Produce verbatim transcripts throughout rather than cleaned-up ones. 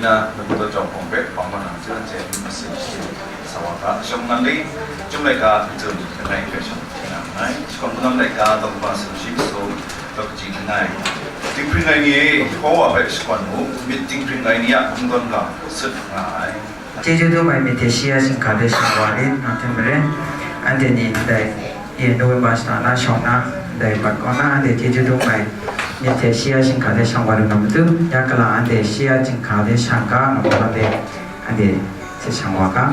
Ya, lamu daw jawng hpawng hpe bang wa na, jan jen message sa wa ga, shawng nnan ni, Chyum laika, Chyum langai hpe shawng hte na nngai, shakawn hpunam laika, Daw Kaba Sumshi Masum, Daw Kaji langai, dinghpring ai ni e, hpaw wa hpe shakawn mu, myit dinghpring ai ni a kungdawn ga, sut nga ai. Chyeju dum ai myit hte shi a chyinghka hte shang wa rit, nang hte maren, anhte ni ndai, Ye November shata na shawng na, dai bat kaw na, anhte chyeju dum ai myit hte shi a chyinghka hte shang wa lu na matu, ya kala anhte shi a chyinghka hte shang ga, nga ma hte anhte hte shang wa ga.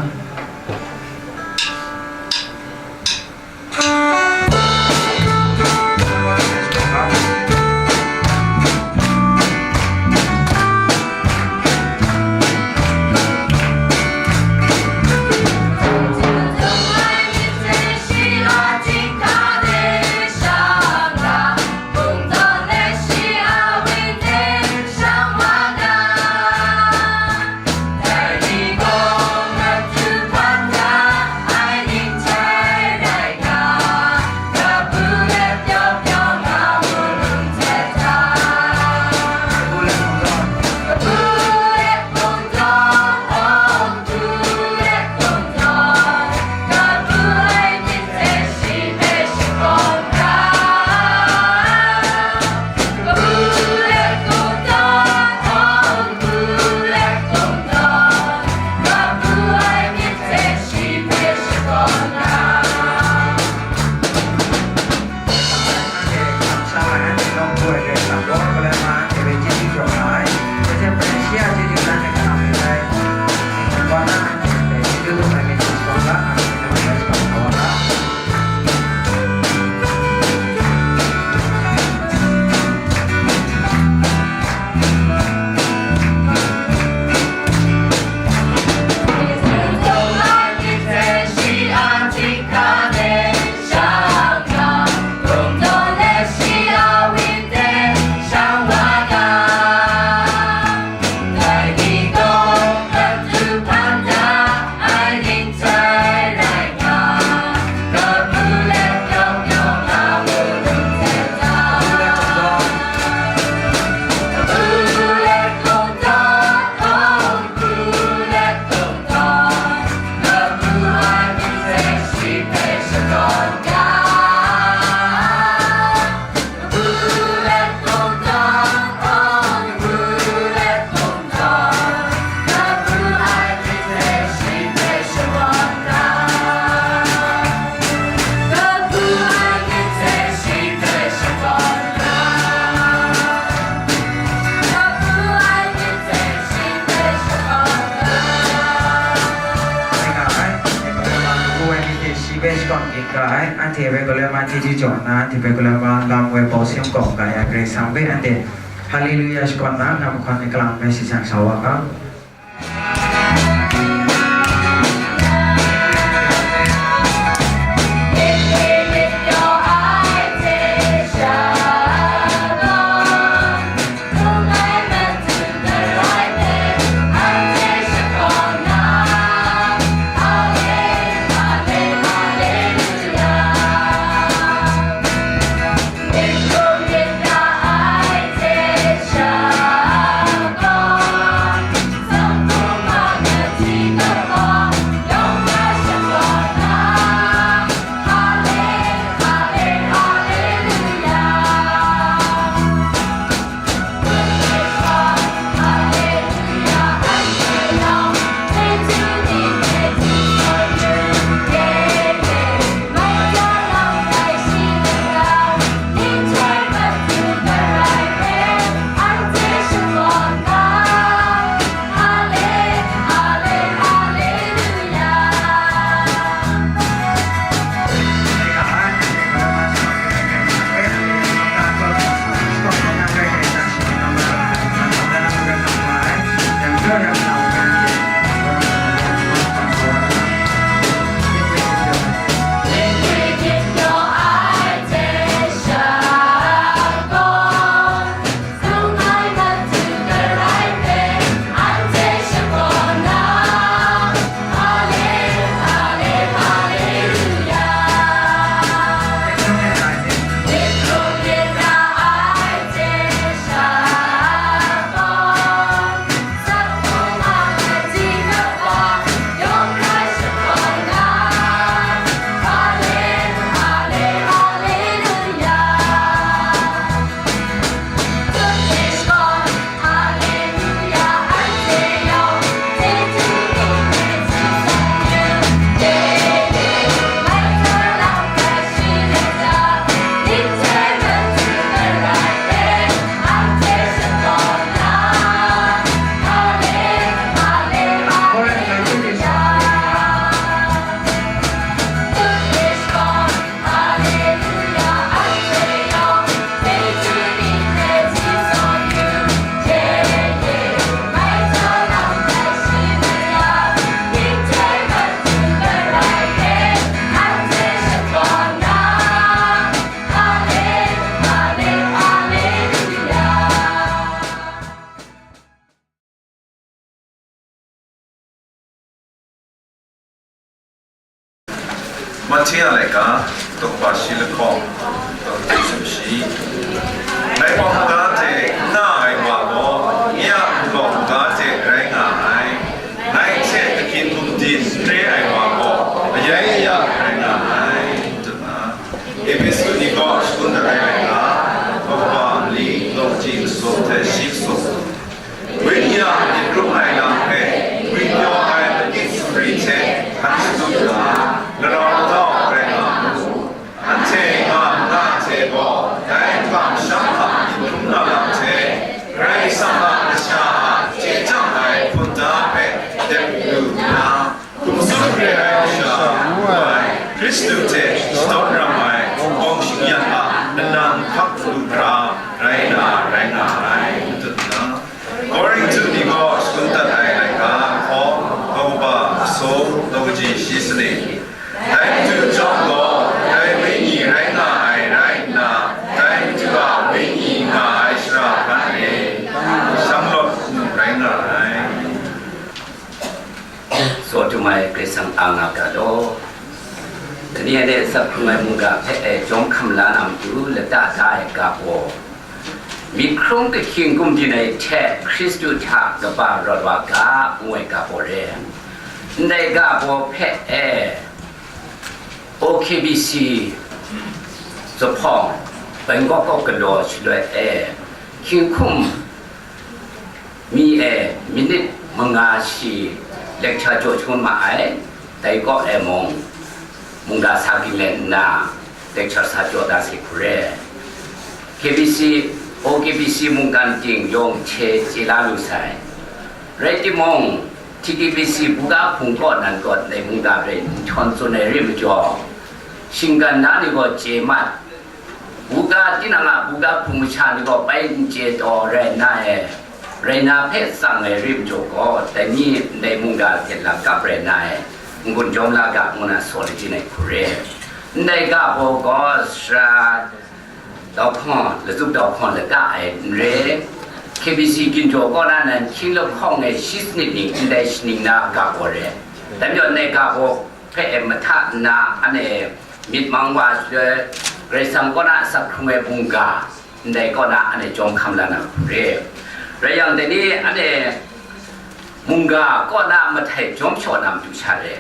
Shi hpe shakawn dik ga ai, anhte hpe galoi ma chyeju jaw nna, anhte hpe galoi ma lam woi bau sing kawm ga ya, Karai Kasang hpe anhte Haleluya shakawn nna, nang mahkawn ni kalang nme shi jang sa wa ga. Shing a laika, tawkpa shi lahkawng, tawkpa shi. Ngai pawng maga hte n na ai wa gaw, nye a gumlau maga hte rai nga ai. Ngai hte ahkying gumdin n re ai wa gaw, ayai aya rai nga ai, ngu dat na. Epesu ni kaw shakun dat ai laika, tawkpa mali, tawkji masum hte shi masum. Wenyi a myit rum ai lam hpe, ngwipyaw ai lanit sumri hte hkan shatup nna, larau latau rai nga mu. Anhte nga nga hte gaw, dai kamsham hta myit hkrum na lam hte, Karai Kasang a kasha a chye chyang ai hpunda hpe dep lu nna, hkum tsun re ai sha ngu ai Hkristu hte shadawn ram ai kawng shingyan a lanang hkap lu hkra rai na rai nga ai, ngu dat nna, Korinhtu ni gaw shakun dat ai laika hkawng, kaba, aso, daw kaji shi sanit. Dai Madu chyawm gaw, dai Wenyi rai nga ai rai nna, dai Madu a Wenyi nga ai shara hkan e, shanglawt mu rai nga ai. Tsaw htum ai Karai Kasang a nga ga law. Dani anhte asak hkrung ai mungga hpe e jawm hkam la na matu lata da ai ga gaw, myit hkrum kahkying gumdin ai hte Hkristu hta kaba rawt wa ga, ngu ai ga gaw re. Ndai ga gaw hpe e O K B C zuphpawng, Bangkok kaw galaw shaloi e, hkying hkum mi e minit manga shi lecture jaw shangun ma ai, dai kaw e mung, mungga sa ging let nna, lecture sa jaw da sai hku re. K B C, O K B C mungkan ting yawng hte chye la lu sai. Rai timung, T K B C buga hpung kaw nan kaw ndai mungga hpe nhtawm tsun ai re majaw, shinggan na ni gaw chye mat, buga tinang a buga hpung masha ni gaw bai n chye taw rai nna e, rai na hpe tsang ai re majaw gaw, dai ni ndai mungga hte lakap rai nna e, n-gun jawm la ga, ngu na saw lajin ai hku re. Ndai ga baw gaw sara dau hkawng, latsup dau hkawng lata ai n re. K B C ginjaw kaw na nan hkying lahkawng e shi sanit ning ndai shaning na ga baw re. Dai majaw ndai ga baw hpe e mahta nna, anhte myit mang wa shaloi, Karai Kasang kaw na asak hkrung ai mungga, ndai kaw na anhte jawm hkam la na hku re. Rai yang, dai ni anhte mungga kaw na mahtai jawm shaw na matu sha re.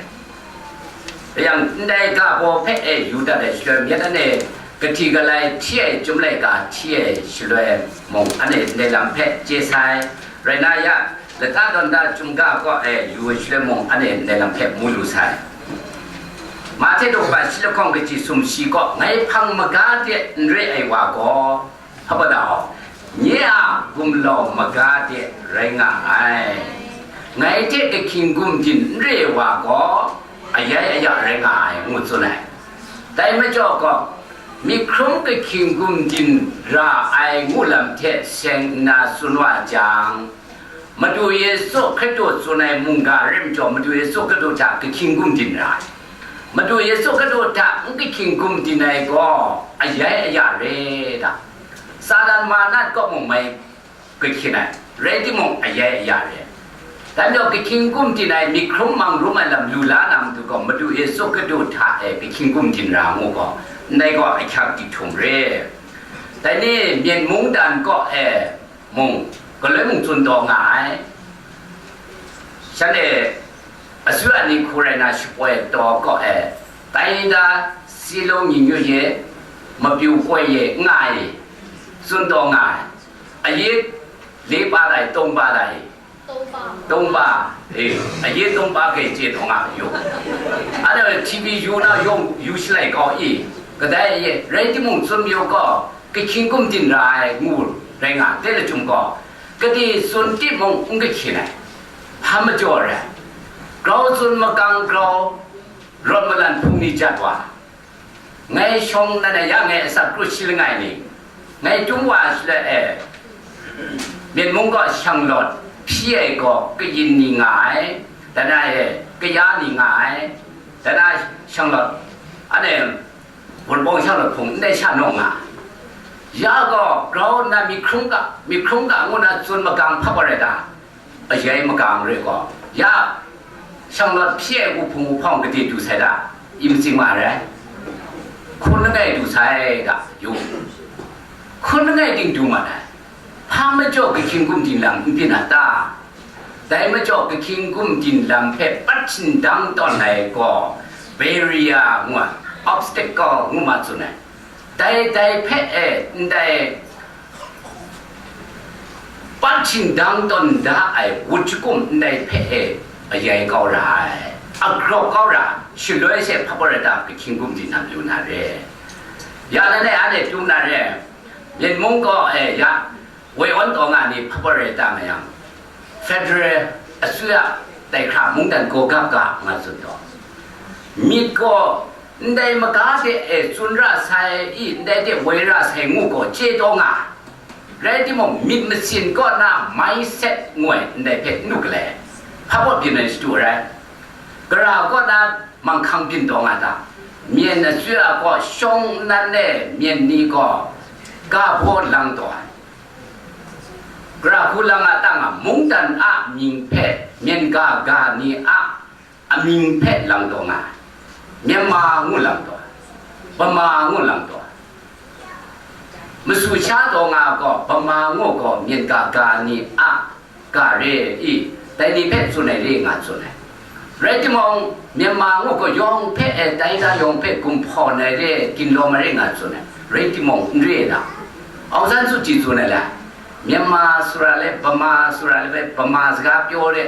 Rai yang, ndai ga baw hpe e yu dat ai shaloi, myit anhte kahti galai hti ai, chyum laika hti ai shaloi mung, anhte ndai lam hpe chye sai. Rai na ya, lata dawn da chyum ga kaw e yu ai shaloi mung, anhte ndai lam hpe mu lu sai. Mahte daw kaba shi lahkawng kaji sumshi kaw, ngai hpang maga de n re ai wa gaw, hpa dau, nye a gumlau maga de rai nga ai. Ngai hte kahkying gumdin n re ai wa gaw, ayai aya rai nga ai, ngu tsun ai. Dai majaw gaw, myit hkrum kahkying gumdin ra ai ngu lam hte seng nna tsun wa jang, Madu Yesu Hkristu tsun ai mungga rai majaw, Madu Yesu Hkristu hta kahkying gumdin ra ai. Madu Yesu Hkristu hta n kahkying gumdin ai gaw, ayai aya re da. Satan manat kaw mung mai kahkyin ai, rai timung, ayai aya re. Dai majaw, kahkying gumdin ai, myit hkrum mang rum ai lam lu la na matu gaw, Madu Yesu Hkristu hta e kahkying gumdin ra ngu gaw, ndai gaw ahkyak dik htum re. Dai ni Myen mungdan kaw e mung, galoi mung tsun taw nga ai. Shanhte asuya ni hku rai na shapoi taw kaw e, tai da, si lung ning yu ye, mapyu koi ye, nga ai, tsun taw nga ai. Aye le pa dai, tawng pa dai, tawng pa, e, aye tawng pa kai chye taw nga yu. Anhte T V yu na yawng yu shalai kau i, kadai aye, rai timung tsun mayu gaw, kahkying gumdin ra ai ngu rai nga, dai lachyum gaw, kade tsun timung n kahkyin ai, hpa majaw rai, grau tsun makang grau, rawt malan hpung ni jat wa, ngai shawng nan ai ya ngai asak kru shi langai ni, ngai tum wa shaloi e, Myen mung gaw shanglawt hpyi ai gaw kayin ni nga ai, dan na e, kaya ni nga ai, dan na shanglawt, anhte Wunpawng shanglawt hpung ndai sha naw nga ai. Ya gaw, grau nna myit hkrum ga, myit hkrum ga ngu na tsun magang hpap wa rai ta? Ayai magang re gaw, ya shanglawt hpyi ai wuhpung wuhpawng gade du sai ta? I matsing ma rai. Hkun langai du sai ga, yu. Hkun langai ting du mat ai. Hpa majaw kahkying gumdin lam n byin a ta? Dai majaw kahkying gumdin lam hpe pat shindang tawn ai gaw, barrier ngu ai, obstacle ngu ma tsun ai. Dai, dai hpe e, ndai pat shindang tawn da ai wut shakum ndai hpe e ayai kau ra ai, agrawp kau ra, shaloi she hpa pawra ta kahkying gumdin lam lu na re. Ya langai anhte pru na re, Myen mung gaw e ya, woi awn taw nga ni hpa pawra ta nga yang, federal အစိုးရ dai hkra mungdan gaw gap ga nga tsun taw, myit gaw ndai maga hte e tsun ra sai i, ndai hte woi ra sai ngu gaw chye taw nga. Rai timung, myit masin kaw na mindset ngu ai ndai hpe n lu galai, hpa baw byin ai shadu rai. Gara kaw na manghkang byin taw nga ta? Myen အစိုးရ gaw shawng nnan e myen ni gaw ga baw lang taw ai. Gara hku lang a ta nga, mungdan a mying hpe myen ga ga ni a amying hpe lang taw nga ai. Myanmar ngu lang taw ai, Burma ngu lang taw ai. Masu sha taw nga gaw, Burma ngu gaw myen ga ga ni a ga re i, dai ni hpe tsun ai re nga tsun ai. Rai timung, Myanmar ngu gaw yawng hpe e, dai da yawng hpe gumhpawn ai re, ginlawm ai re nga tsun ai. Rai timung, n re na, Aung San Suu Kyi tsun ai la, Myanmar sara le, Burma sara le, Burma saga pyaw re,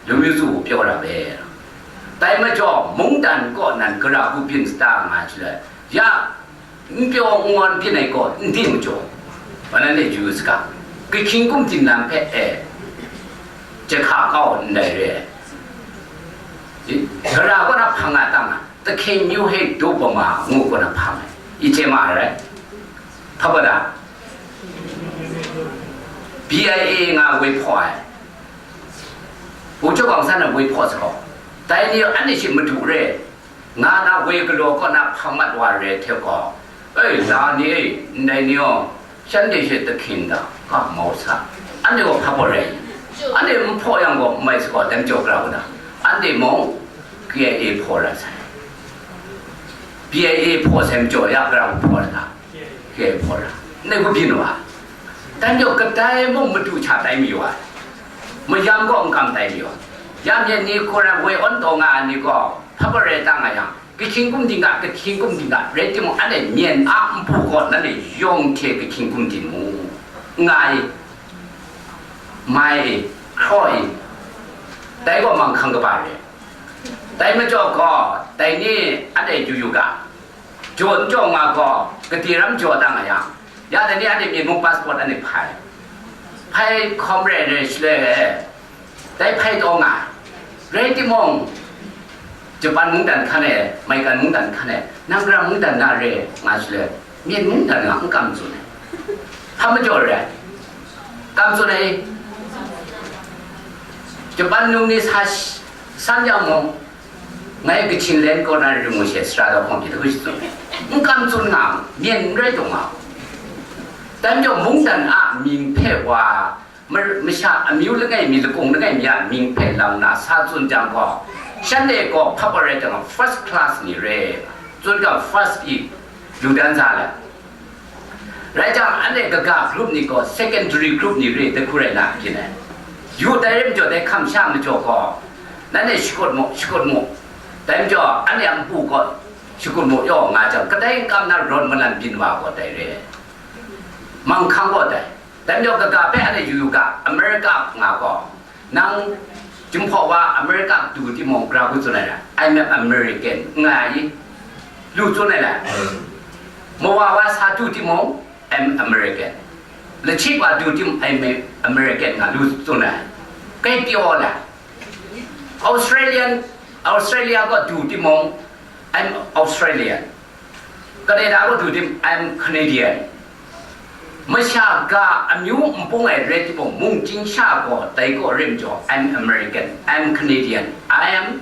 လူမျိုးစုကို ပြောတာပဲ။ တိုင်းမကျော် မုန်းတံကော့နံ ကရၢၵူပျဉ်းစတာ ငါချီလဲ။ ယ n pyaw n ngawn byin ai gaw n ding majaw, anhte yu saga, kahkying gumdin lam hpe e, jahka kau ndai re ai. Gara kaw na hpang nga ta nga, သခင်မျိုးဟိတ် ဒို့ဗမာ ngu kaw na hpang ai. I chye ma ai rai? Hpa baw da? B I A nga woi hpaw ai. ဗိုလ်ချုပ်အောင်ဆန်း နဲ့ ဝေဖော်စကော တိုင်းနေ အနှစ်ရှိမတူတဲ့ ငါနာ ဝေကလောကနာ ဖမတ်ဝါရဲထဲကော အေး လာနေ နေနေရော ရှမ်းဒေသသခင်သာ ကမောက်စား အန်ဒီကို ဖတ်ဖို့ရဲ အန်ဒီမဖော်ရန်ကို မိုက်စကော တမ်းကြော်ကြတာ အန်ဒီမုံ K I A ဖော်ရဆိုင် K I A ဖော်ဆိုင်ကြော်ရကြတာ ဖော်ရတာ ကဲဖော်တာ နေဘူးပြင်းတော့ပါ တမ်းကြော်ကတိုင်းမုံ မတူချတိုင်းမီဝါ မယံကော အင်္ဂမ်တိုင်းမီဝါ ရမည်နေ ကိုယ်တိုင် ဝေအွန်တော်ငါ နေကော ဖပ်ပရဲတန်းငါယံ ကချင်ဂုဏ်တင်က ကချင်ဂုဏ်တင်က ရဲတိမုံ အနဲ့ မျက်နှာ အပူကော နနဲ့ ယုံထဲ ကချင်ဂုဏ်တင်မူ ငါ မိုင် ခရော့ တိုင်ကော မန်ခံကပါရဲ တိုင်မကျော်ကော တိုင်နေ အနဲ့ ယူယူက John Jong nga gaw, kade ram jaw ta nga yang, ya dai ni anhte Myen mung passport anhte hpai. Hpai hkawm re re shaloi e, dai hpai taw nga, rai timung, Japan mungdan hkan e, Maikan mungdan hkan e, nang gara mungdan na re nga shaloi, Myen mungdan nga n kam tsun ai. Hpa majaw re ai? Kam tsun ai? Japan num ni sa, san yang mung, Ngai Kachin Land Corner Revolution Struggle Committee hku shi tsun, n kam tsun nga, myen n rai taw nga. Dai majaw mungdan a mying hpe wa, ma-, masha amyu langai mi, lakung langai mi a mying hpe lang na sa tsun jang gaw, shanhte gaw hpa gaw rai jang first class ni re, tsun ga first i, lu dan sa let. Rai jang, anhte kaga group ni gaw, secondary group ni re, dai hku rai na, byin ai. Yu dai rai majaw, dai hkam sha majaw gaw, nanhte shakut mu, shakut mu. Dai majaw, anhte a npu gaw, shakut mu yaw nga jang, kadai n kam na rawt malan byin wa gaw dai re. Manghkang gaw dai. Dai majaw, kaga hpe anhte yu yu ga, America nga gaw, Nang, Jinghpaw wa America du timung, gara hku tsun ai rai, "I'm an American," nga ai, lu tsun ai rai. Mawa wa sa du timung, "I'm American." Lachik wa du timung, "I'm an American," nga lu tsun ai. Kai pyaw la. Australian, Australia gaw du timung, "I'm Australian." Canada gaw du tim, "I'm Canadian." Masha ga amyu npung ai rai timung, mung chying sha gaw dai gaw rai majaw, "I'm American, I'm Canadian, I am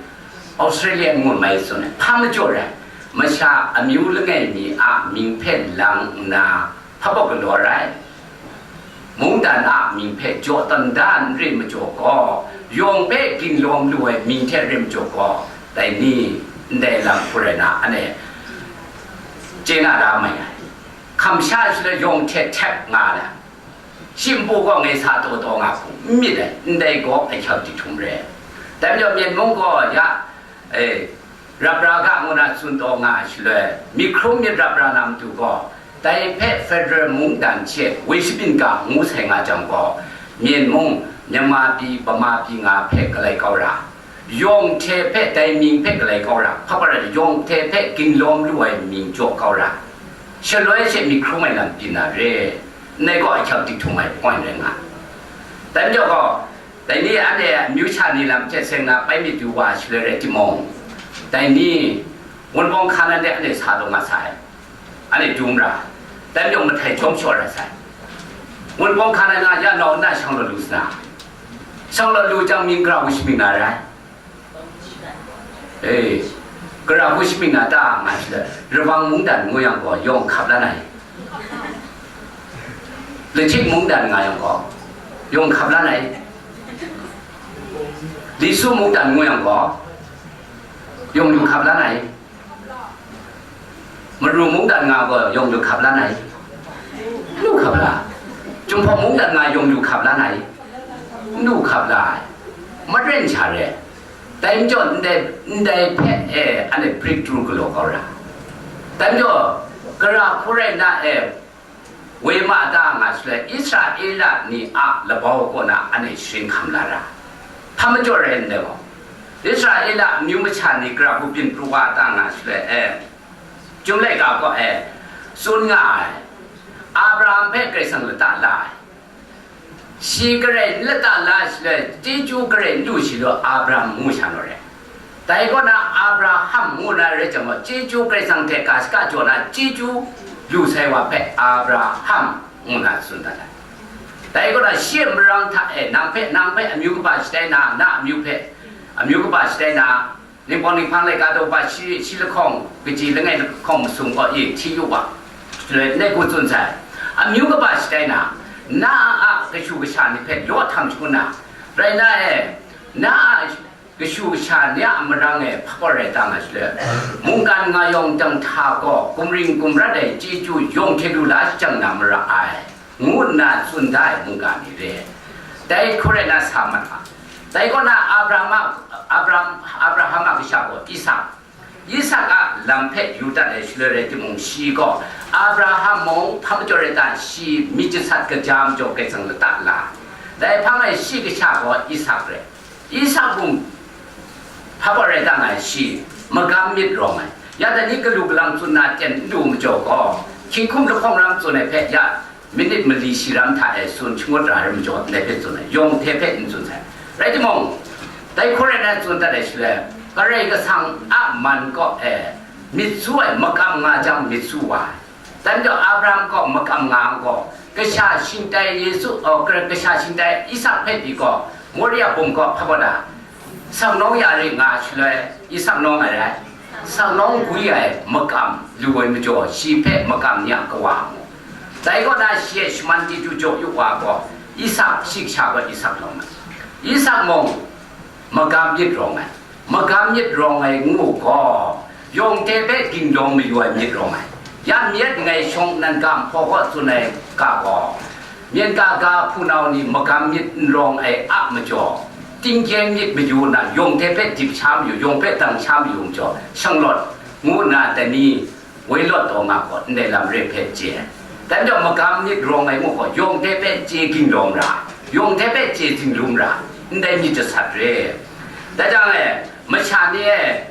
Australian," ngu mai tsun ai. Hpa majaw rai, masha amyu langai mi a mying hpe lang nna, hpa baw galaw rai. Mungdan a mying hpe jaw tawn da n re majaw gaw, yawng hpe ginlawm lu ai mying hte re majaw gaw, dai ni, ndai lam hku rai na, anhte chye na da mai ai. Hkam sha shaloi yawng hte htep nga ai. Shi npu gaw ngai sa taw taw nga hku n myit ai, ndai gaw ahkyep jahtum re ai. Dai majaw Myen mung gaw ya, e, rap ra ga ngu na tsun taw nga ai shaloi, myit hkrum myit rap ra na matu gaw, dai hpe federal mungdan hte woi shabyin ga ngu sai nga jang gaw, Myen mung, Myanmar pyi, Burma pyi nga hpe galai kau ra, yawng hte hpe dai mying hpe galai kau ra, hpa hpa rai yawng hte hpe ginlawm lu ai mying jaw kau ra, shaloi she myit hkrum ai lam byin na re, ndai gaw ahkyep jahtum ai point rai nga. Dai majaw gaw, dai ni anhte amyu sha ni lam hte seng na pai myit du wa shaloi rai timung, dai ni Wunpawng hka nan de anhte sa taw nga sai, anhte dum ra, dai majaw mahtai jawm shaw ra sai. Wunpawng hka nan na ya nau nna shang law lu sa na, shang law lu jang mying gara hku shamying na rai. E, gara hku shamying na ta nga shaloi, Rawang mungdan ngu yang gaw, yawng hkap lan ai. Lachik mungdan nga yang gaw, yawng hkap lan ai. Lisu mungdan ngu yang gaw, yawng lu hkap lan ai. Maru mungdan nga gaw, yawng lu hkap lan ai. Lu hkap la. Jinghpaw mungdan nga, yawng lu hkap lan ai. Lu hkap la ai. Maren sha re. Dai majaw ndai, ndai hpe, e, anhte breakthrough galaw kau ra. Dai majaw, gara hku rai na, e, woi ma ta nga shaloi, Israela ni a labau kaw na anhte sharin hkam la ra. Hpa majaw rai ndai gaw, Israela amyu masha ni gara hku byin pru wa ta nga shaloi, e, Chyum laika kaw e tsun nga ai, Abraham hpe Karai Kasang lata la ai, shi garai n lata la shaloi, chyeju garai n lu shi lu Abraham ngu sha naw re. Dai kaw na Abraham ngu na rai jang gaw, chyeju Karai Kasang hte ga shaka jaw na chyeju lu sai wa hpe Abraham ngu na tsun dat ai. Dai kaw na shi a marang hta e nang hpe, nang hpe amyu kaba shatai na, na amyu hpe amyu kaba shatai na, Ninghpawng Ninghpang laika daw ba shi, shi lahkawng, kaji langai lahkawng masum gaw, e, hti yu wa, shaloi ngai hku tsun sai, amyu kaba shatai na, na a kashu kasha ni hpe law htam shangun na, rai na e, na a kashu kasha ni a marang e hpa gaw rai ta nga shaloi, mungkan nga yawng dang hta gaw, gumring gumrat ai chyeju yawng hte lu la shajang na mara ai. Ngu nna tsun da ai mungga ni re. Dai hku rai na sa mat ga. Dai kaw na Abraham a, Abraham, Abraham a kasha gaw Isak. Isak a lam hpe yu dat ai shaloi rai timung, shi gaw Abraham mung hpa majaw rai ta, shi myit jasat kaja majaw Karai Kasang lata la ai. Dai hpang e shi kasha gaw Isak rai. Isak mung hpa gaw rai ta nga ai, shi magam myit rawng ai. Ya dai ni galu galang tsun na ten n lu majaw gaw, hkying hkum lahkawng ram tsun ai hpe ya minit mali shi ram hta e tsun shangut ra ai majaw ndai hpe tsun ai, yawng hte hpe n tsun sai. Rai timung, dai hku rai na tsun dat ai shaloi, Karai Kasang a man kaw e myit su ai, makam nga jang myit su wa ai. Dai majaw Abraham kaw makam nga ai gaw, kasha shingtai Yesu, oh, kasha shingtai Isak hpe pyi gaw, Moria bum kaw hpa gaw da, saknawng ya re nga shaloi, Isak nawng ai rai, saknawng gwi ai makam lu ai majaw, shi hpe makam ni a kawa mu. Dai kaw na shi e shaman chyeju jaw yu wa gaw, Isak, shi kasha gaw Isak lawm ai. Isak mung magam myit rawng ai. Magam myit rawng ai ngu gaw, yawng hte hpe ginlawng mayu ai myit rawng ai. Ya myit ngai shawng nan ga hpaw kaw tsun ai ga gaw, myen ga ga hpunau ni magam myit n rawng ai a majaw, tingkyeng myit mayu nna, yawng hte hpe dip sha mayu, yawng hpe dang sha mayu majaw, shanglawt ngu nna dai ni woi lawt taw nga gaw, ndai lam re hpe chye ai. Dai majaw magam myit rawng ai ngu gaw, yawng hte hpe chye ginlawng ra, yawng hte hpe chye zinglum ra, ndai myit jasat re. Dai jang e, masha ni e,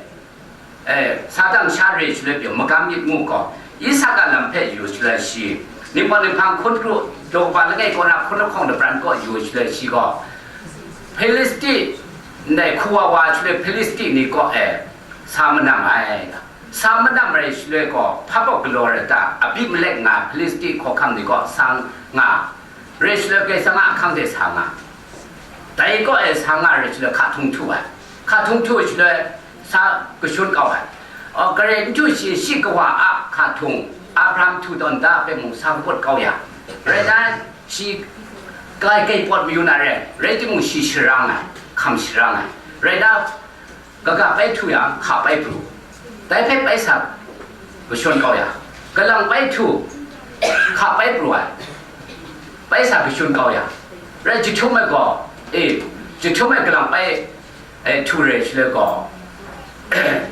e, Satan sha re shaloi pyi magam myit ngu gaw, Isak a lam hpe yu shaloi shi, Ninghpawng Ninghpang hkun kru, daw kaba langai kaw na hkun lahkawng lapran kaw yu shaloi shi gaw, Hpilisti, ndai hku wa wa shaloi Hpilisti ni kaw e sa manam ai. Sa manam rai shaloi gaw, hpa baw galaw rai ta, Abimelek nga Hpilisti hkawhkam ni kaw sa nga, rai shaloi Karai Kasang a ahkang de sa nga. Dai kaw e sa nga rai shaloi hka htung htu ai. Hka htung htu shaloi sa kashun kau ai. Aw, Karai n htu shi, shi kawa a hka htung, Abraham htu tawn da hpe mung sa kaput kau ya. Rai na, shi kai kai pawt mayu na re, rai timung shi sharang ai, hkam sharang ai. Rai na, kaga pai htu yang, hka pai pru. Dai hpe pai sa kashun kau ya, Galang bai htu, hka bai pru ai, bai sa kashun kau ya, rai jahtum ai gaw, e, jahtum ai galang bai, e, htu rai shaloi gaw,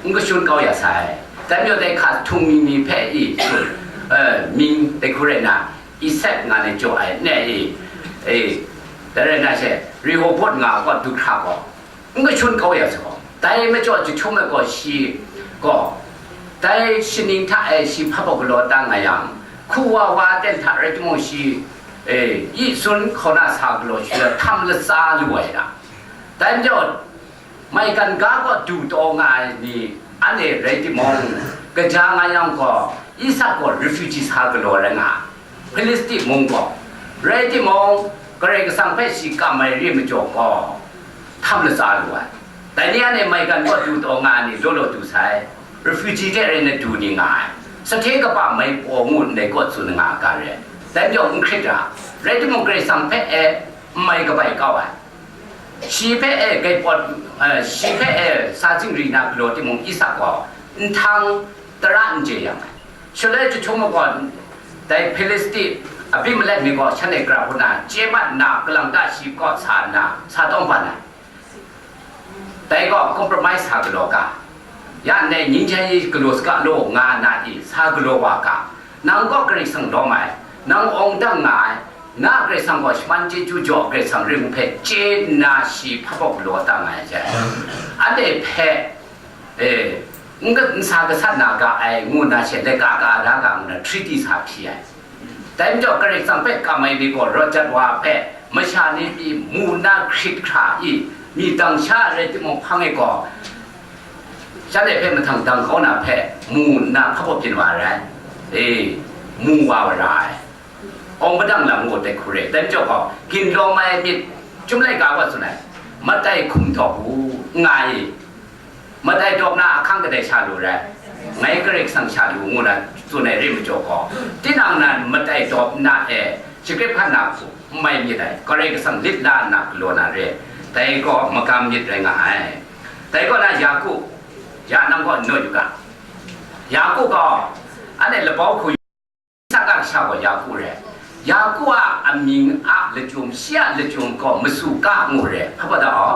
n kashun kau ya sai. Dai majaw dai hka htung mi ni hpe i shun, e, mying dai hku rai na, Isak nga ai jaw ai, ne i, e, dai rai na she, Rehobot nga ai kaw du hkra gaw, n kashun kau ya sai gaw, dai majaw jahtum ai gaw shi gaw, dai shaning hta e shi hpa baw galaw ta nga yang, hku wa wa ten hta rai timung shi, e, yi sun hkauna sa galaw shi la htam latsa lu ai ra. Dai majaw, maigan ga kaw du taw nga ai ni, anhte rai timung, kaja nga yang gaw, Isak gaw refugee sa galaw rai nga ai. Hpilisti mung gaw, rai timung, Karai Kasang hpe shi kam ai re majaw gaw, htam latsa lu ai. Dai ni anhte maigan kaw du taw nga ai ni law law du sai, refugee hte rai na du ni nga ai, sahte kaba mai paw ngu ndai kaw tsun nga ai ga re. Dai majaw n hkrit ra, rai timung, Karai Kasang hpe e n mai kabai kau ai, shi hpe e gai pawt, eh, shi hpe e sa zingri na galaw timung, Isak gaw nhtang tara n je yang ai. Shaloi jahtum ai gaw, dai Hpilisti, Abimelek ni gaw shanhte gara hpun na chye mat nna, kalang ta shi kaw sa nna, sa tawng ban ai. Dai gaw compromise sa galaw ga, ya ndai ning jai galaw saga law nga na i, sa galaw wa ga, nang gaw Karai Kasang lawm ai, nang awng dang nga ai, na Karai Kasang gaw shaman chyeju jaw Karai Kasang ring hpe chye nna shi hpa baw galaw ta nga ai hte, anhte hpe, e, n, n sa gasat na ga ai ngu na she, laika ka da ga ngu na treaty sa hpyi ai. Dai majaw Karai Kasang hpe kam ai ni gaw rawt jat wa hpe, masha ni pyi mu nna hkrit hkra i, myi dang sha rai timung hpang e gaw, shanhte hpe mahtang dang kau na hpe mu nna hpa baw byin wa ai, e, mu wa wa ra ai. Awng padang lam ngu dai hku re, dai majaw gaw, ginlawm ai myit, Chyum laika wa tsun ai, matai hkum htawk u, nga i, matai dawp na ahkang kadai sha lu rai? Ngai Karai Kasang sha lu ngu na tsun ai re majaw gaw, tinang nan matai dawp na e shagrit hkan na hku n mai myit ai, Karai Kasang lit la nna galaw na re, dai gaw magam myit rai nga ai. Dai kaw na Yaku, ya nang gaw n naw yu ga, Yaku gaw, anhte labau hku Isak a kasha gaw Yaku re. Yaku a amying a lachyum, shi a lachyum gaw Masu Ka ngu re. Hpa baw ta aw?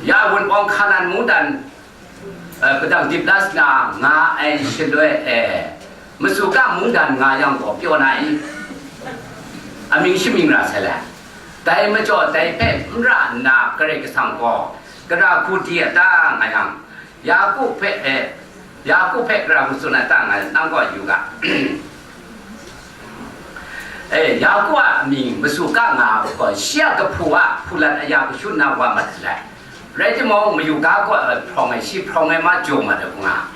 Ya Wunpawng Hkanan mungdan, eh, padang dip la sa na nga ai shaloi e, Masu Ka mungdan nga yang gaw pyaw na i? Amying shamying ra sai le. Dai majaw dai hpe n ra nna Karai Kasang gaw, gara hku di a ta nga yang, Yaku hpe, eh, Yaku hpe gara hku tsun ai ta nga, nang gaw yu ga. Eh, Yaku a amying Masu Ka nga gaw, shi a kahpu a hpulat aya kashun na wa mat let, rai timung, mayu ga gaw, eh, hprawng ai, shi hprawng ai ma jaw mat ai hku nga.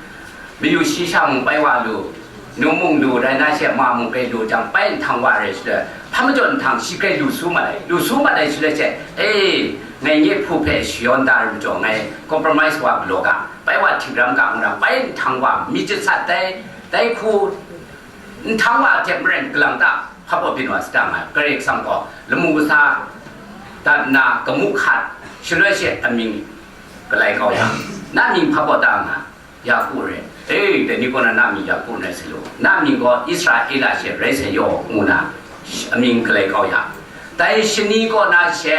Mayu shi sha mung pai wa lu, num mung lu, rai na she ma mung pai lu jang, pai nhtang wa rai shaloi, hpa majaw nhtang shi grai lu su mat ai, lu su mat ai shaloi she, e, ngai nye hpu hpe shayawn da ai majaw, ngai compromise wa galaw ga, pai wa htingram ga ngu na, pai nhtang wa mi jasat dai, dai hku nhtang wa hte maren galang ta hpa baw byin wa sa ta nga, Karai Kasang gaw lamu kasa dat nna kamu hkat, shaloi she amying galai kau yang, na mying hpa baw ta nga, Yaku re. E, dai ni kaw na na mying Yaku rai sai lu, na mying gaw Israela she rai sai yaw, ngu na amying galai kau ya. Dai shani kaw na she,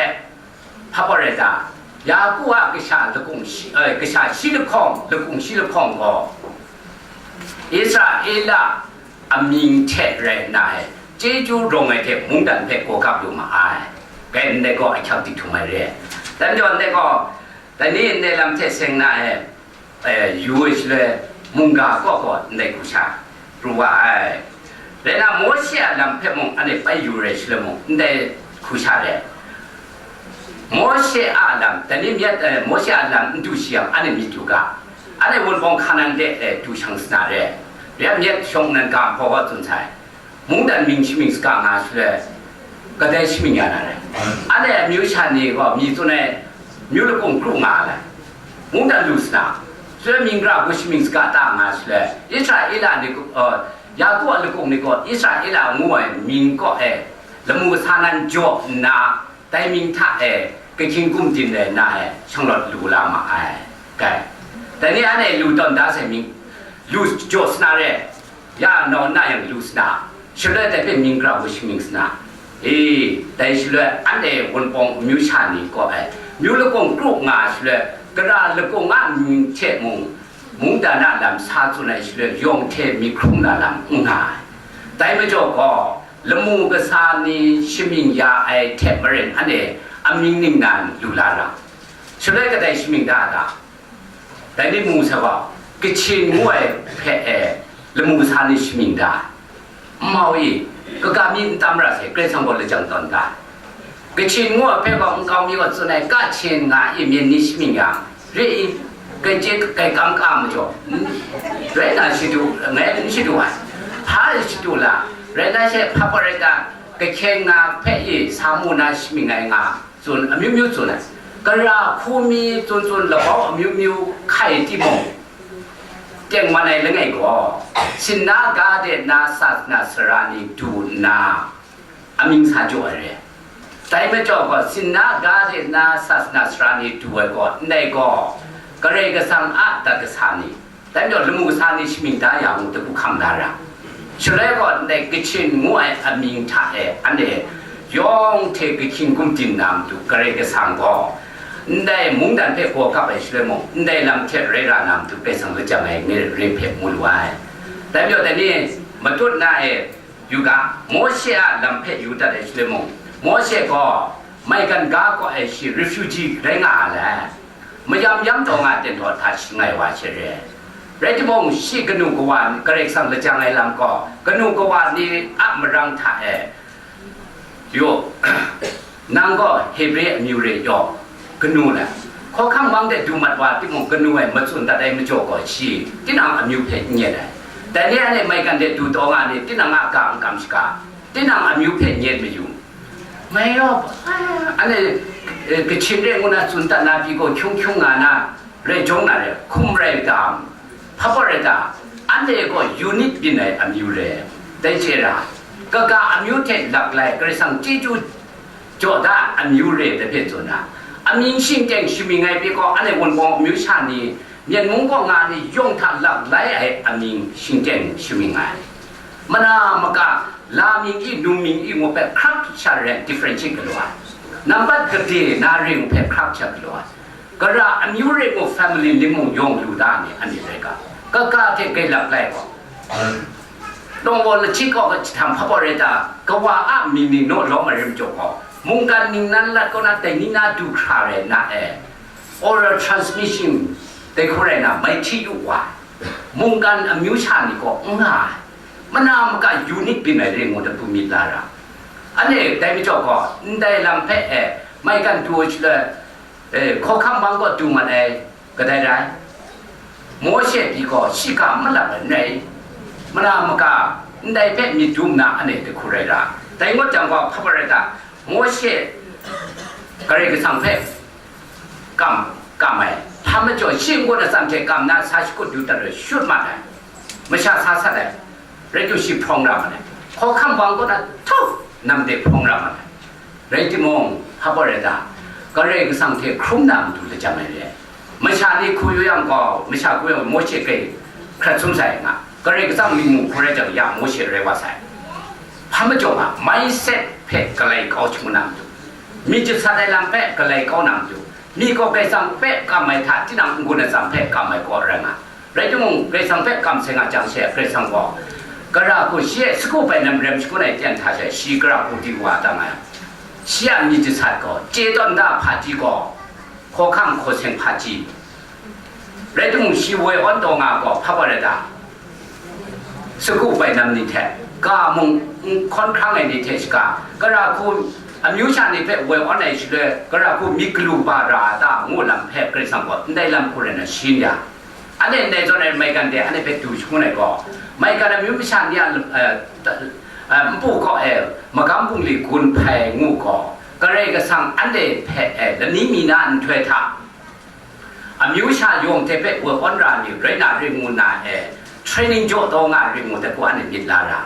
hpa baw rai ta? Yaku a kasha lakung shi, eh, kasha shi lahkawng, lakung shi lahkawng gaw Israela amying hte rai nna e, chyeju rawng ai hte mungdan hpe gaw gap lu ma ai. Gai ndai gaw ahkyak dik htum ai re. Dai majaw ndai gaw, dai ni ndai lam hte seng na e, eh, yu ai shaloi, mungga kaw gaw ndai hku sha pru wa ai. Rai na, Mawshe a lam hpe mung anhte bai yu rai shaloi mung, ndai hku sha re. Mawshe a lam, dai ni myit, eh, Mawshe a lam n du shi yang, anhte myit yu ga, anhte Wunpawng Hkanan de, eh, du shang sa na re. Rai myit shawng nnan ga hpaw wa tsun sai. Mungdan mying shamying saga nga shaloi, kadai shamying ya na rai? Anhte amyu sha ni gaw mi tsun ai, myu lakung kru nga ai. Mungdan lu sa na, shaloi mying gara hku shamying saga ta nga shaloi, Israela ni, uh, Yaku a lakung ni gaw Israela ngu ai mying kaw e lamu kasa nan jaw nna, dai mying hta e kahkying gumdin rai nna e shanglawt lu la ma ai. Kai, dai ni anhte lu tawn da sai mying, lu jaw sa na re. Ya nau na yang lu sna, shaloi dai hpe mying gara hku shamying sna, e, dai shaloi anhte Wunpawng amyu sha ni kaw ai, myu lakawng kru nga shaloi, gara lakawng a mying hte mung, mungdan a lam sa tsun ai shaloi, yawng hte myit hkrung na lam n nga ai. Dai majaw gaw, lamu kasa ni shamying ya ai hte maren anhte amying ningnan lu la ra. Shaloi kadai shamying da a ta? Dai ni mu sa gaw, Kachin ngu ai hpe e, lamu kasa ni shamying da ai. N mau i, kaga mi n tam ra sai, Karai Kasang gaw lajang tawn da ai. Kachin ngu ai hpe gaw nkau mi gaw tsun ai, Kachin nga i, myen ni shamying yang, re i, kai chye kai kam ka majaw, n-, rai na shadu, ngai n shadu ai. Hpa shadu la, rai na she hpa pa rai ta, kahkyen nga hpe i, sa mu na shamying ai nga. Tsun, amyu myu tsun ai. Gara hku mi tsun tsun labau amyu myu hkai timung, tengman ai langai gaw, sinna ga de na sasana sara ni du nna, amying sa jaw ai re. Dai majaw gaw, sinna ga de na sasana sara ni du ai gaw, ndai gaw, Karai Kasang a dat kasa ni, dai majaw lamu kasa ni shamying da ya ngu, dai hku hkam da ra. Shaloi gaw, ndai Kachin ngu ai amying hta e, anhte yawng hte kahkying gumdin na matu, Karai Kasang gaw, ndai mungdan hpe gaw kap ai shaloi mung, ndai lam hte rai ra na matu, Karai Kasang lajang ai ngai re hpe mu lu ai. Dai majaw, dai ni matut na e, yu ga, Mawshe a lam hpe yu dat ai shaloi mung, Mawshe gaw maigan ga kaw ai shi refugee rai nga a le. Mayam yam taw nga ten taw hta shi ngai wa she re. Rai timung, shi kanu kawa ni, Karai Kasang lajang ai lam gaw, kanu kawa ni a marang hta e, yu, nang gaw Hebre amyu re yaw, kanu le, hkawhkam bang de du mat wa timung, kanu ai matsun dat ai majaw gaw, shi tinang amyu hpe n nyet ai. Dai ni anhte maigan de du taw nga ni, tinang a ga n kam shaga, tinang amyu hpe n nyet mayu. Ngai gaw, anhte, eh, Kachin re ngu na tsun dat na pyi gaw, hkyung hkyung nga na, rai jawng na re, hkum rai dam, hpa pa rai ta, anhte gaw unit byin ai amyu re, dai chye ra, kaga amyu hte lak lai, Karai Kasang chyeju jaw da amyu re, dai hpe tsun na, amying shingteng shamying ai pyi gaw, anhte Wunpawng amyu sha ni, Myen mung kaw nga ni yawng hta lak lai ai amying shingteng shamying ai. Mana maka, la mying i, num mying i ngu hpe hkrak sha ren differentiate galaw ai. Nambat gade na ring hpe hkrak sha galaw ai. Gara amyu ring ngu family ling mung yawng lu da ni, ani rai ga, kaga hte gailap lai gaw, Lawng gaw lahti kaw hkahtam hpa baw rai ta, kawa a mying ni naw lawm ai rim jaw gaw, mungkan ningnan lat kaw na dai ni na du hkra rai na e, oral transmission dai hku rai na, mai hti yu wa, mungkan amyu sha ni gaw n nga ai, mana maka unit byin ai ring ngu dat hku myit la ra. Anhte dai majaw gaw, ndai lam hpe e, maigan du ai shaloi, e, hkawhkam bang kaw du mat ai, kadai rai? Mawshe pyi gaw, shiga malap ai n rai, mana maka ndai hpe myit dum na anhte dai hku rai ra. Dai ngut jang gaw, hpa baw rai ta, Mawshe Karai Kasang hpe kam, kam ai, hpa majaw shi n-gun atsam hte kam na sa shakut du dat ai, shut mat ai, masha sa sat ai, rai tu shi hprawng ra mat ai, hkawhkam bang kaw na htu nam de hprawng ra mat ai. Rai timung, hpa baw rai ta, Karai Kasang hte hkrum na matu lajang ai re. Masha ni hku yu yang gaw, masha hku yang Mawshe kai hkrat sum sai nga, Karai Kasang myit mu hku rai jang ya Mawshe rai wa sai. Hpa majaw nga, mindset hpe galai kau shangun na matu, myit jasat ai lam hpe galai kau na matu, mi gaw Karai Kasang hpe kam ai hta, tinang n-gun atsam hpe kam ai kaw rai nga. Rai timung, Karai Kasang hpe kam sai nga jang she, Karai Kasang gaw, gara hku shi e sagu bai nam rem shangun ai ten hta she, shi gara hku di wa dang ai. Shi a myit jasat gaw, chye tawn da hpaji gaw, hkawhkam hkaw seng hpaji. Rai timung, shi woi awn taw nga gaw, hpa baw rai ta, sagu bai nam ni hte, ga mung n hkawn hkrang ai ni hte shaga, gara hku amyu sha ni hpe woi awn ai shaloi, gara hku myit galu ba ra a ta, ngu lam hpe Karai Kasang gaw ndai lam hku rai na shin ya. Anhte ndai zawn ai maigan de anhte hpe du shangun ai gaw, maigan amyu masha ni a, eh, eh, npu kaw e magam bungli gun hpai ngu gaw, Karai Kasang anhte hpe, eh, lani mi na nhtoi hta, amyu sha yawng hte hpe woi awn ra ni rai na ring ngu na e, training jaw taw nga ring ngu dat hku anhte myit la ra.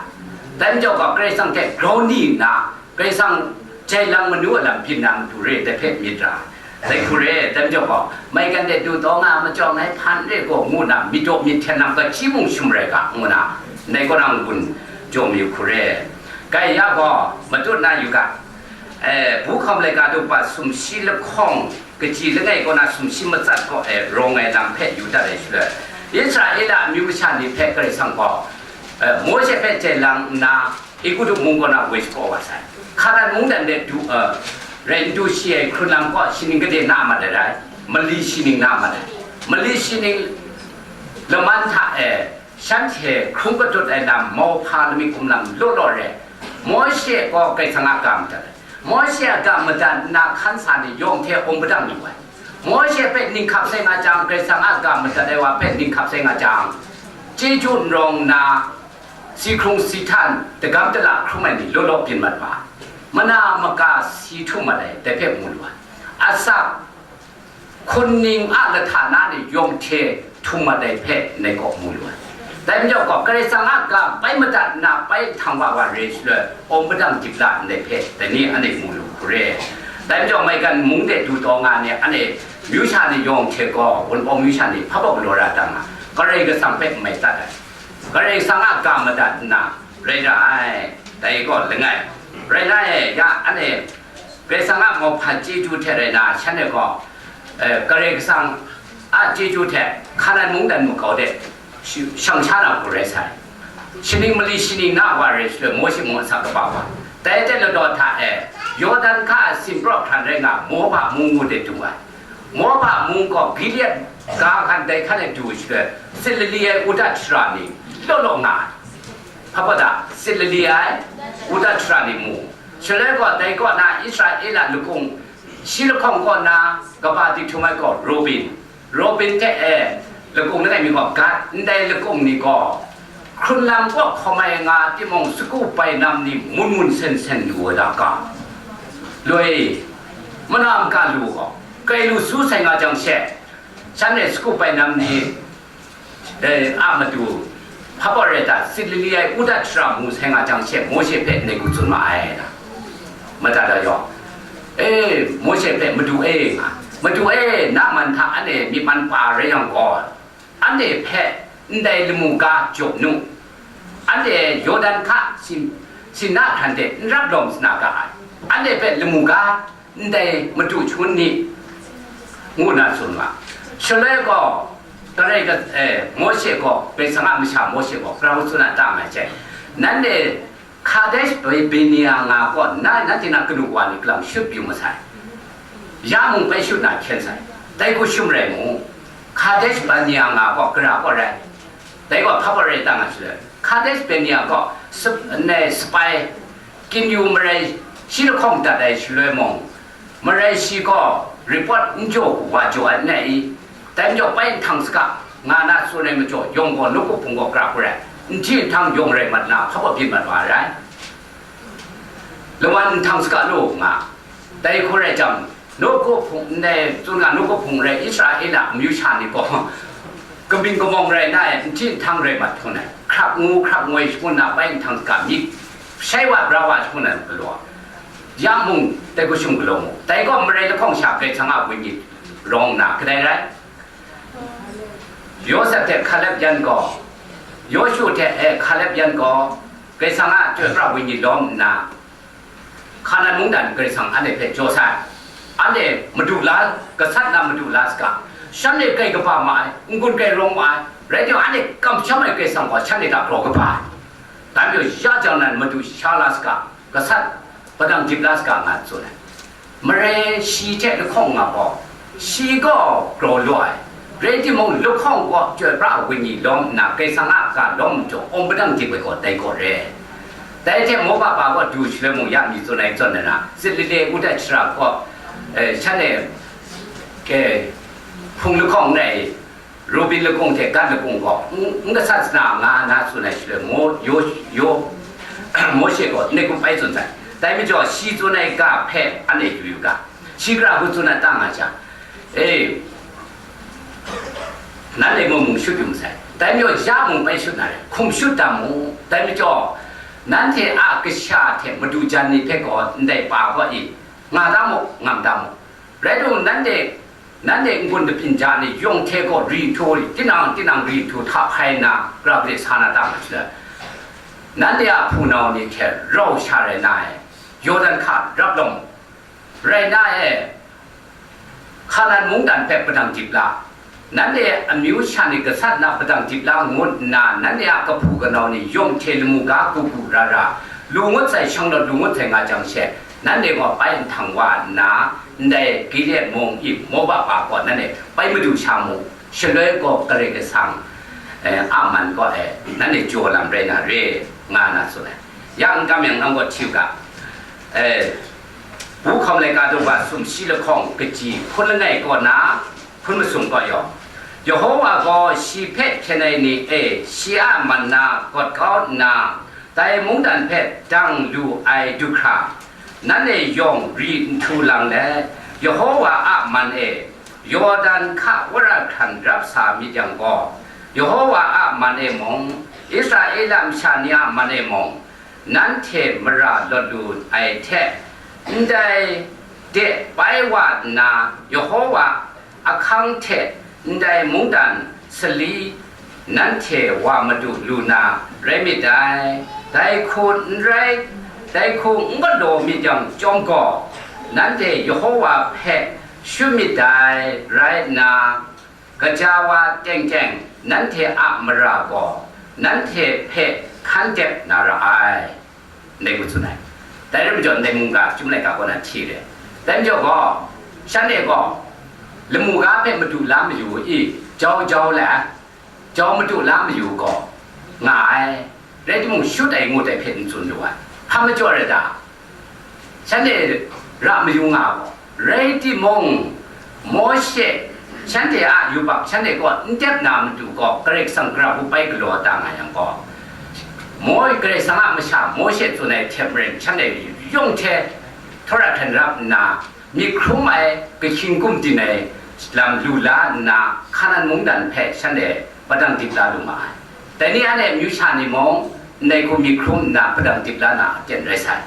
Dai majaw gaw, Karai Kasang hte grau ni nna, Karai Kasang jai lang manu a lam byin na matu re dai hpe myit ra. Dai hku re, dai majaw gaw, maigan de du taw nga majaw ngai hpan re gaw ngu na, myit daw myit hten lam gaji mung shum rai ga, ngu na, Ndai kaw na n-gun jaw mayu hku re. Gaya gaw, matut na yu ga, eh, bu hkawm laika du pa sumshi lahkawng, kaji langai kaw na sumshi matsat kaw e rawng ai lam hpe yu dat ai shaloi, Israela amyu masha ni hpe Karai Kasang gaw, eh, Mawshe hpe jai lang nna, Egutu mung kaw na woi shapraw wa sai. Hkanan mungdan de du, eh, rai n du shi ai hkrun lam kaw, shi ning gade na mat ai rai, mali shi ning na mat ai. Mali shi ning laman hta e, shanhte hkrung patut ai lam, mauhpa lamik gumlang law law re, Mawshe gaw Karai Kasang a ga madat ai. Mawshe a ga madat nna hkan sa ni yawng hte awng padang yu ai. Mawshe hpe ninghkap sai nga jang, Karai Kasang a ga madat ai wa hpe ninghkap sai nga jang, chyeju n rawng nna, si hkrung si htan, dagam dala hkrum ai ni law law byin mat wa, mana maka si htum mat ai, dai hpe mu lu ai. Asak, hkun ning a lahta na ni yawng hte htum mat ai hpe ndai kaw mu lu ai. Dai majaw gaw, Karai Kasang a ga bai madat nna bai nhtang wa wa re shaloi, awng padang dip la ndai hpe, dai ni anhte mu lu hku re. Dai majaw, maigan mung de du taw nga ni, anhte myu sha ni yawng hte gaw, Wunpawng myu sha ni hpa baw galaw ra dang nga, Karai Kasang hpe n mai tat ai. Karai Kasang a ga madat nna, rai ra ai, dai gaw langai. Rai nga e, ya, anhte Karai Kasang a mauhpa chyeju hte rai na, shanhte gaw, eh, Karai Kasang a chyeju hte Hkanan mungdan makau de shi-, shang sha na hku rai sai. Shi ning mali shi ning na wa rai shaloi, Mawshe mung asak kaba wa. Dai hte ladaw hta e, Yawdan hka a sinpraw hkran rai nga, Moba mung ngu de du ai. Moba mung gaw Gilead ga hkan dai hkan e du shaloi, sit lali ai udat shara ni law law nga ai. Hpa da, sit lali ai udat shara ni mu. Shaloi gaw, dai kaw na Israela lakung shi lahkawng kaw na kaba di htum ai gaw Rubin, Rubin hte e lakung langai mi gaw Gad, ndai lakung ni gaw hkrun lam kaw hkawm ai nga timung, sagu bainam ni mun mun sen sen lu ai da ga. Loi, mana maka lu gaw, kai lu su sai nga jang she, shanhte sagu bainam ni, eh, a matu, hpa baw rai ta, sit lali ai udat shara mu sai nga jang she, Mawshe hpe ndai hku tsun ma ai da. Mada da yaw, e, Mawshe hpe, Madu e, nga, Madu e, na man hta anhte myi man pa rai yang gaw, anhte hpe ndai lamu ga jaw nu, anhte Yawdan hka sin, sin na hkran de n rap lawm sa na ga ai, anhte hpe lamu ga ndai madu hkyun ni, ngu na tsun ma. Shaloi gaw, Karai ka, eh, Mawshe gaw, Karai Kasang a masha Mawshe gaw, grau tsun a ta nga ai hte, nanhte Kadesh Barnea nga gaw, na, nanhte na kanu wa ni galang shut yu masai. Ya mung bai shut na hkyen sai. Dai hku shum rai mu. Kadesh Barnea nga gaw, gara gaw rai. Dai gaw hpa gaw rai ta nga shaloi, Kadesh Barnea gaw sap-, ne, sapai, kyin yu marai shi lahkawng dat ai shaloi mung, marai shi gaw report n jaw hku wa jaw ai n rai i? Dai majaw bai nhtang saga nga na tsun ai majaw, yawng gaw nawku hpung gaw gara hku rai, nhti nhtang yawng rai mat na, hpa gaw byin mat wa ai rai. Lawan nhtang saga law nga, dai hku rai jang, nawku hpung ndai tsun nga, nawku hpung rai Israela amyu sha ni gaw, kabyin kamawng rai na e, nhti nhtang rai mat hkun ai, hkrap ngu hkrap ngoi shangun na bai nhtang saga myit shai wa bra wa shangun ai galaw, ya mung dai hku shung galaw mu. Dai gaw marai lahkawng sha Karai Kasang a Wenyi rawng nna kadai rai? Yawsep hte Hkalep yan gaw, Yawshu hte, eh, Hkalep yan gaw, Karai Kasang a Chyoi Pra Wenyi lawm nna, Hkanan mungdan Karai Kasang anhte hpe jaw sai. Anhte madu la, gasat na madu la saga, shanhte kai kaba ma ai, n-gun kai rawng ma ai, rai timung, anhte kamsham ai Karai Kasang gaw shanhte hta grau kaba ai. Dai majaw, ya jang nan madu sha la saga, gasat padang dip la saga, nga tsun ai. Marai shi hte lahkawng nga gaw, shi gaw grau lu ai, rai timung, lahkawng gaw Chyoi Pra Wenyi lawm nna, Karai Kasang a ga lawm majaw, awng padang dip ai gaw dai gaw re. Dai hte Moba pa gaw du shaloi mung ya mi tsun ai zawn nna, sit lale udat shara gaw, eh, shanhte, eh, hpung lahkawng rai, Rubin lakung hte Gad lakung gaw, n, n gasat sana nga na tsun ai shaloi, Mo-, Yo-, Yo-, Mawshe gaw ndai hku bai tsun sai. Dai majaw, shi tsun ai ga hpe anhte yu yu ga, shi gara hku tsun ai ta nga jang, e, nanhte mung mung shut yu masai. Dai majaw, ya mung bai shut na rai, hkum shut da mu. Dai majaw, nanhte a kasha hte madu jan ni hpe gaw ndai pa gaw i, nga da mu, ngam da mu. Rai timung, nanhte, nanhte n-gun dabyin ja ni yawng hte gaw ri htu, tinang tinang ri htu hta hpai nna, gara hpe sa na ta nga shaloi, Nanhte a hpunau ni hte rau sha rai na e, Yawdan hka rap lawm, rai na e, Hkanan mungdan hpe padang dip la, nanhte amyu sha ni gasat na padang dip la ngut nna, nanhte a kahpu kanau ni yawng hte lamu ga gu gu ra ra, lu ngut sai shang law lu ngut sai nga jang she, nanhte gaw pai nhtang wa nna, ndai Gilead mung i Moba wa kaw nanhte pai madu sha mu, shaloi gaw Karai Kasang, eh, a man kaw e nanhte jaw lam rai na re, nga na tsun ai. Ya n kam yang nang gaw hti u ga, eh, Bu hkawm laika daw ga sumshi lahkawng kaji hpun langai kaw na hpun masum kaw yawng, Yehova gaw shi hpe hpyen ai ni e, shi a man na gawt kau nna, dai mungdan hpe dang lu ai du hkra, nanhte yawng ri nhtu lang let, Yehova a man e, Yawdan hka wora hkran rap sa myit yang gaw, Yehova a man e mung, Israela masha ni a man e mung, nanhte mara lawt lu ai hte, ndai de bai wa nna, Yehova ahkang hte ndai mungdan sali nanhte wa madu lu na rai myit dai. Dai hku n rai, dai hku n galaw myit yang chyawm gaw, nanhte Yehova hpe shut myit dai rai nna, gaja wa teng teng nanhte a mara gaw nanhte hpe hkan dep na ra ai, ndai ngu tsun ai. Dai rai majaw, ndai mungga chyum laika kaw na hti re. Dai majaw gaw, shanhte gaw lamu ga hpe madu la mayu i, jau jau let, jau madu la mayu gaw, nga ai. Rai timung, shut ai ngut ai hpe n tsun lu ai. Hpa majaw rai ta? Shanhte ra mayu nga gaw, rai timung, Mawshe shanhte a yubak shanhte kaw n dep na matu gaw, Karai Kasang gara hku bai galaw da nga yang gaw, Mo-, Karai Kasang a masha Mawshe tsun ai hte maren, shanhte yawng hte htawra hkren rap nna, myit hkrum ai, kahkying gumdin ai lam lu la nna, Hkanan mungdan hpe shanhte padang dip la lu ma ai. Dai ni anhte amyu sha ni mung, ndai hku myit hkrum nna padang dip la na aten rai sai,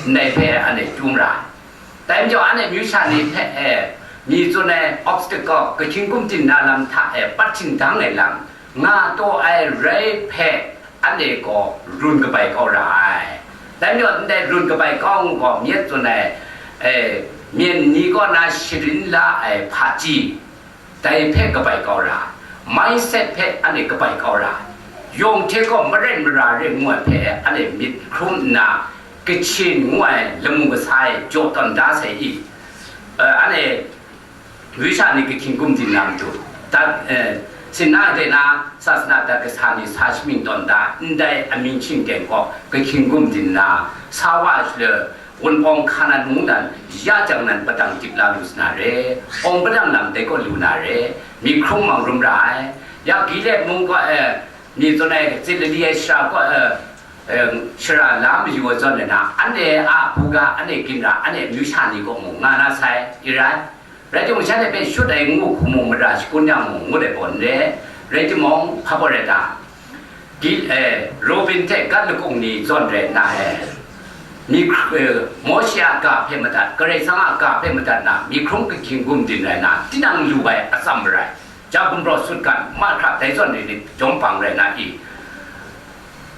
ndai hpe anhte chyum ra ai. Dai majaw, anhte amyu sha ni hpe e, mi tsun ai obstacle, kahkying gumdin na lam hta e pat htingdang ai lam, nga taw ai rai hpe, anhte gaw run kabai kau ra ai. Dai majaw, ndai run kabai kau ngu gaw, myit tsun ai, e, myen ni kaw na sharin la ai hpaji, dai hpe kabai kau ra, mindset hpe anhte kabai kau ra, yawng hte gaw maren mara re ngu ai hpe anhte myit hkrum nna, Kachin ngu ai lamu kasa e jaw tawn da sai i, eh, anhte Grisha ni kahkying gumdin na matu, dat, eh, sinna de na sasana dat kasa ni sa shamying tawn da, ndai amying shingteng gaw kahkying gumdin na, sa wa shaloi, Wunpawng Hkanan mungdan ya jang nan padang dip la lu sa na re, awng padang lam dai kaw lu na re, myit hkrum mang rum ra ai. Ya Gilead mung kaw, eh, mi tsun ai, Galili ai shara kaw, eh, eh, shara la mayu ai zawn na, anhte a buga, anhte ginra, anhte amyu sha ni kaw mung nga na sai, i rai. Rai timung, shanhte hpe shut ai ngu hku mung mara shakun yang mung ngut ai gaw n re, rai timung, hpa baw rai ta? Di, eh, Rubin hte Gad lakung ni zawn rai nna, eh, myit hk-, eh, Mawshe a ga hpe madat, Karai Kasang a ga hpe madat na, myit hkrum kahkying gumdin rai nna, tinang lu ai atsam marai, ja gumpraw sutgan, mahkra dai zawn ni ni jawm bang rai nna i,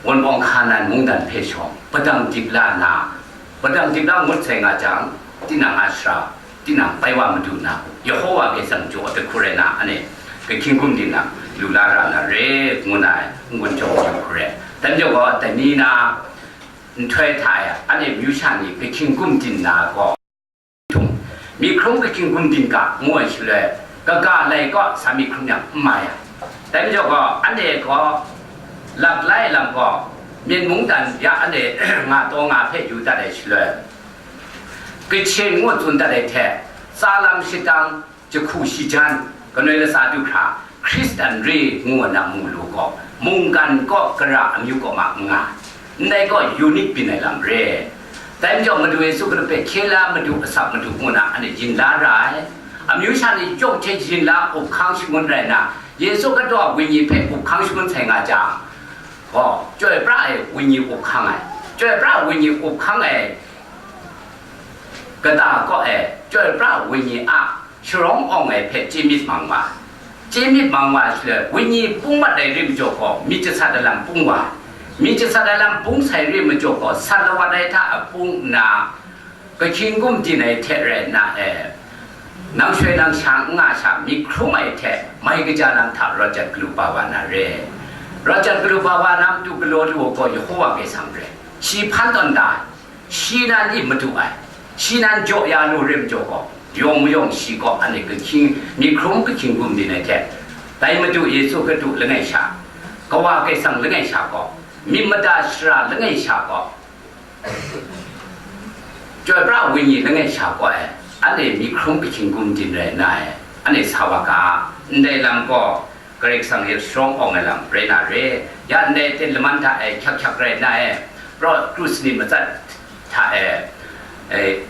Wunpawng Hkanan mungdan hpe shawng, padang dip la nna, padang dip la ngut sai nga jang, tinang a shara, tinang pai wa madu na, Yehova Karai Kasang jaw ai hku rai na, anhte kahkying gumdin na, lu la ra na re, ngu na ai n-gun jaw ai hku rai. Dai majaw gaw, dai ni na nhtoi hta e, anhte amyu sha ni kahkying gumdin na gaw, myit hkrum kahkying gumdin ga, ngu ai shaloi, kaga lai kaw sa myit hkrum yang n mai ai. Dai majaw gaw, anhte gaw, lap la ai lam gaw, myen mungdan ya anhte nga taw nga hpe yu dat ai shaloi, Kachin ngu tsun dat ai hte, tsa lam shadang, jahku shajan, kanoi latsa du hkra, Hkristan re ngu ai na mu lu gaw, mungkan kaw, gara amyu kaw ma n nga, ndai gaw unique byin ai lam re. Dai majaw, Madu Yesu Hkristu hpe hkye la madu, asak madu ngu na, anhte yin la ra ai. Amyu sha ni yawng hte yin la up hkang shangun rai nna, Yesu Hkristu a Wenyi hpe up hkang shangun sai nga jang, gaw, chyoi pra ai Wenyi up hkang ai. Chyoi pra ai Wenyi up hkang ai kata kaw e, chyoi pra ai Wenyi a sharawng awng ai hpe chye myit mang wa. Chye myit mang wa shaloi, Wenyi pung mat ai rim jaw gaw, myit jasat ai lam pung wa. Myit jasat ai lam bung sai re majaw gaw, san lawat ai hta a bung nna, kahkying gumdin ai hte rai nna e, nang shoi nang sha n nga sha, myit hkrum ai hte mai kaja lam hta rawt jat galu pa wa na re. Rawt jat galu pa wa na matu galaw lu ai gaw Yehova Karai Kasang re. Shi hpan tawn da ai, shi nan e madu ai, shi nan jaw ya lu re majaw gaw, yawng mayawng shi gaw anhte kahkying, myit hkrum kahkying gumdin ai hte, dai Madu Yesu Hkristu langai sha, Kawa Karai Kasang langai sha gaw, myit mada shara langai sha gaw, Chyoi pra Wenyi langai sha gaw e, anhte myit hkrum kahkying gumdin rai nna e, anhte sa wa ga, ndai lam gaw Karai Kasang hte sharawng awng ai lam rai na re. Ya ndai ten laman hta e hkyak hkyak rai nna e, raw krus ni matsat hta e, e,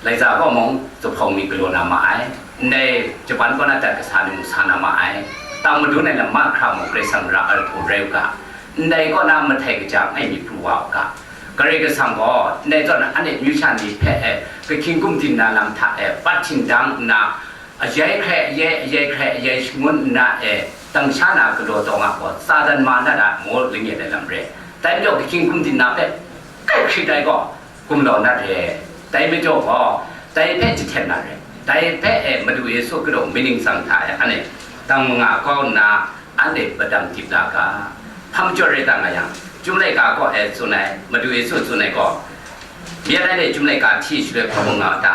Laiza kaw mung zuphpawng mi galaw na ma ai, ndai Japan kaw na dat kasa ni mung sa na ma ai, tang madun ai lam mahkra mung Karai Kasang ra ai hku rai u ga, ndai kaw na mahtai kaja ngai mi pru wa u ga, Karai Kasang gaw ndai zawn anhte amyu sha ni hpe e, kahkying gumdin na lam hta e, bat htingdang nna, ayai hkrai ayai, ayai hkrai ayai shangun nna e, tang sha na galaw taw nga gaw, Satan ma na ra ngu langyet ai lam re. Dai majaw, kahkying gumdin na hpe kai hkrit ai gaw, gumlau na re. Dai majaw gaw, dai hpe jahten na re. Dai hpe e Madu Yesu Hkristu myit ningsang hta e anhte dang manga kau nna, anhte padang dip la ga. Hpa majaw rai ta nga yang, Chyum laika kaw e tsun ai, Madu Yesu tsun ai gaw, myit ai de Chyum laika hti shaloi hpawng nga ta,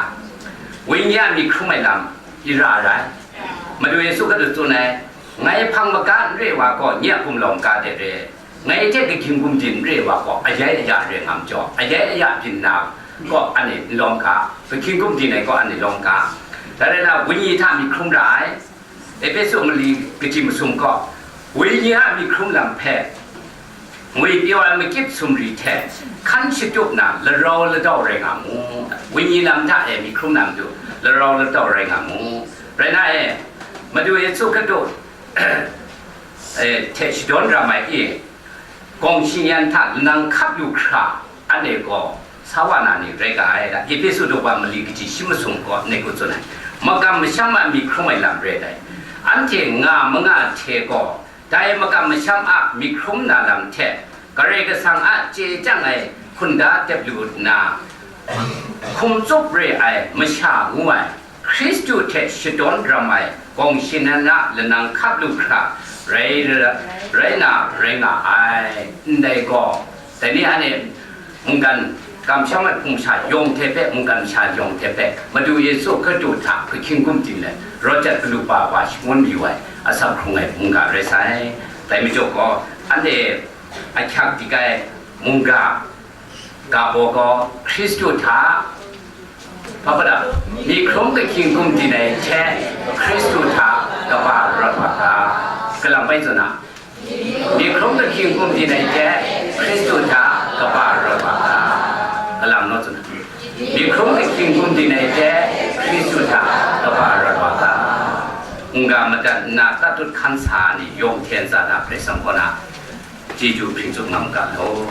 Wenyi a myit hkrum ai lam, i ra ai. Madu Yesu Hkristu tsun ai, ngai hpang maga n re wa gaw, nye a gumlau maga de re. Ngai hte kahkying gumdin n re wa gaw, ayai aya re nga majaw, ayai aya byin na gaw, anhte n lawm ga, kahkying gumdin ai gaw, anhte lawm ga. Dai rai na, Wenyi hta myit hkrum ra ai. Epesu mali kaji masum gaw, Wenyi a myit hkrum lam hpe, ngwipyaw ai makit sumri hte hkan shatup na larau ladau rai nga mu. Wenyi lam hta e myit hkrum na matu larau ladau rai nga mu. Rai na e, Madu Yesu Hkristu, e, hte shadawn ram ai e, gawng shingyan hta lanang hkap lu hkra, anhte gaw sa wa na ni rai ga ai, da Epesu daw mali kaji shi masum gaw anhte hku tsun ai, makam masham a myit hkrum ai lam rai ai. Anhte nga manga hte gaw, dai makam masham a myit hkrum na lam hte, Karai Kasang a chye chyang ai hkunda tep lu nna, hkum tsup re ai masha ngu ai, Hkristu hte shadawn ram ai gawng shingyan a lanang hkap lu hkra rai, rai na rai nga ai. Ndai gaw, dai ni anhte mungkan kamsham ai hpung sha yawng hte hpe, mungkan masha yawng hte hpe, Madu Yesu Hkristu hta hpahkying gumdin let, rawt jat galu pa wa shangun mayu ai, asak hkrung ai mungga rai sai. Dai majaw gaw, anhte ahkyak dik ai mungga ga baw gaw, Hkristu hta, hpa da, myit hkrum kahkying gumdin ai hte Hkristu hta kaba rawt wa ga. Kalang bai tsun a, myit hkrum kahkying gumdin ai hte Hkristu hta kaba rawt wa ga. Kalang naw tsun a, myit hkrum kahkying gumdin ai hte Hkristu hta kaba rawt wa ga. Mungga madat nna tatut hkan sa ni yawng hte ntsa na Hkristu kaw na chyeju hpring tsup ngam ga law.